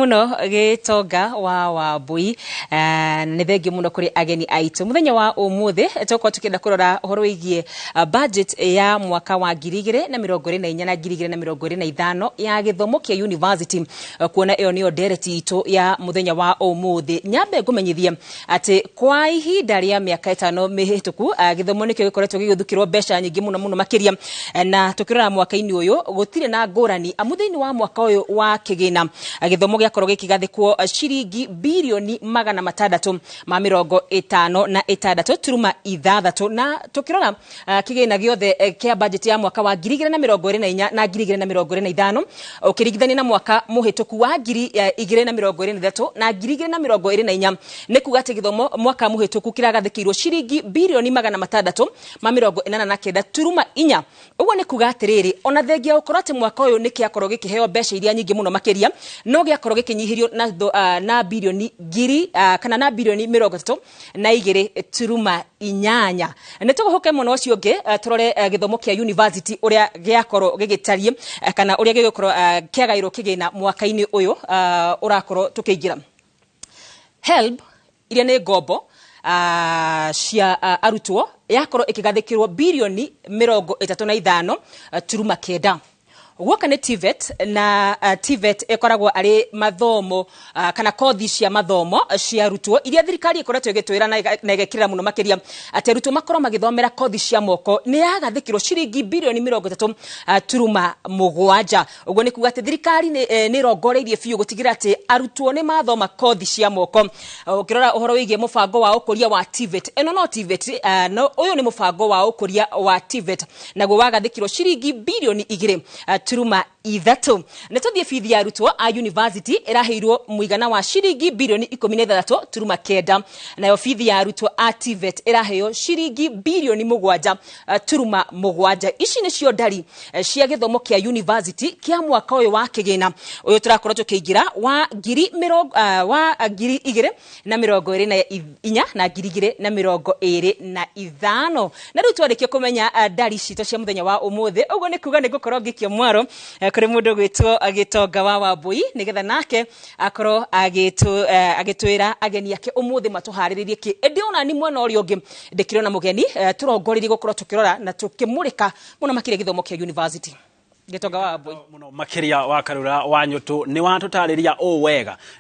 Mũno Gĩtonga wa Wambui. Nĩ thengiũ mũno kũrĩ ageni aitũ mũthenya wa ũmũthĩ. Tũkorwo tũkĩenda kũrora ũhoro wĩgiĩ budget ya mwaka wa 2024 na 2025 ya gĩthomo kĩa university, kuona ĩyo nĩyo ndereti itũ ya mũthenya wa ũmũthĩ. Nyambe ngũmenyithie atĩ kwa ihinda rĩa mĩaka 5 mĩhĩtũku, gĩthomo nĩkĩo gĩkoretwo gĩgĩthukĩrwo mbeca nyingĩ mũno mũno makĩria. Na tũkĩrora mwaka-inĩ ũyũ gũtirĩ na ngũrani, amu thĩinĩ wa mwaka ũyũ wa kĩgĩna, gĩthomo gĩakorwo gĩkĩgathĩkwo ciringi birioni 656.6. Na tũkĩrora kĩgĩna gĩothe kĩa budget ya mwaka wa 2024 na 2025, ũkĩringithania na mwaka mũhĩtũku wa 2023 na 2024, nĩ kuga atĩ gĩthomo mwaka mũhĩtũku kĩragathĩkĩirwo ciringi birioni 689.4. Ũguo nĩ kuga atĩrĩrĩ, ona thengia gũkorwo atĩ mwaka ũyũ nĩ kĩakorwo gĩkĩheo mbeca iria nyingĩ mũno makĩria, no gĩakorwo gĩkĩnyihĩrio na birioni ngiri kana na birioni 32.8. Nĩ tũgũhũke mwena ũcio ũngĩ, tũrore gĩthomo kĩa university ũrĩa gĩakorwo gĩgĩtariĩ, kana ũrĩa gĩgũkorwo kĩagaĩrwo kĩgĩna mwaka-inĩ ũyũ ũrakorwo tũkĩingĩra. HELB iria nĩ ngombo cia arutwo yakorwo ĩkĩgathĩkĩrwo birioni 35.9. Guoka nĩ TVET, na TVET ĩkoragwo arĩ mathomo kana kothi cia mathomo cia arutwo iria thirikari ĩkoretwo ĩgĩtwĩra na ĩgekĩrĩra mũno makĩria atĩ arutwo makorwo magĩthomera kothi cia moko, nĩ yagathĩkĩrwo ciringi birioni 30.7. Ũguo nĩ kuga atĩ thirikari nĩ ĩrongoreirie biũ gũtigĩrĩra atĩ arutwo nĩ mathoma kothi cia moko. Ũkĩrora ũhoro wĩgiĩ mũbango wa ũkũria wa TVET, ĩno no TVET, no ũyũ nĩ mũbango wa ũkũria wa TVET, naguo wagathĩkĩrwo ciringi birioni 2.3. Nĩ tũthiĩ bithi ya arutwo a university, ĩraheirwo mũigana wa ciringi birioni 16.9. Nayo bithi ya arutwo a TVET ĩraheo ciringi birioni 7.7. Ici nĩcio ndari cia gĩthomo kĩa university kĩa mwaka ũyũ wa kĩgĩna ũyũ tũrakorwo tũkĩingĩra wa ngiri mĩrongo wa 2024 na 2025. Na rĩu twarĩkia kũmenya ndari citũ cia mũthenya wa ũmũthĩ, ũguo nĩ kuga nĩ ngũkorwo ngĩikio mwaro kũrĩ mũndũ gwĩtwo Gĩtonga wa Wambui, nĩgetha nake akorwo agĩtwĩra ageni ake ũmũthĩ matũharĩrĩrie kĩ. Ĩndĩ ona ni mwena ũrĩa ũngĩ ndĩkĩrĩ mũgeni, tũrongoreirie gũkorwo tũkĩrora na tũkĩmũrĩka mũno makĩria gĩthomo kĩa university. Gĩtonga wa Wambui. Muno makiria wa Karura wa Nyutu, ni watũtarĩria ũũ wega.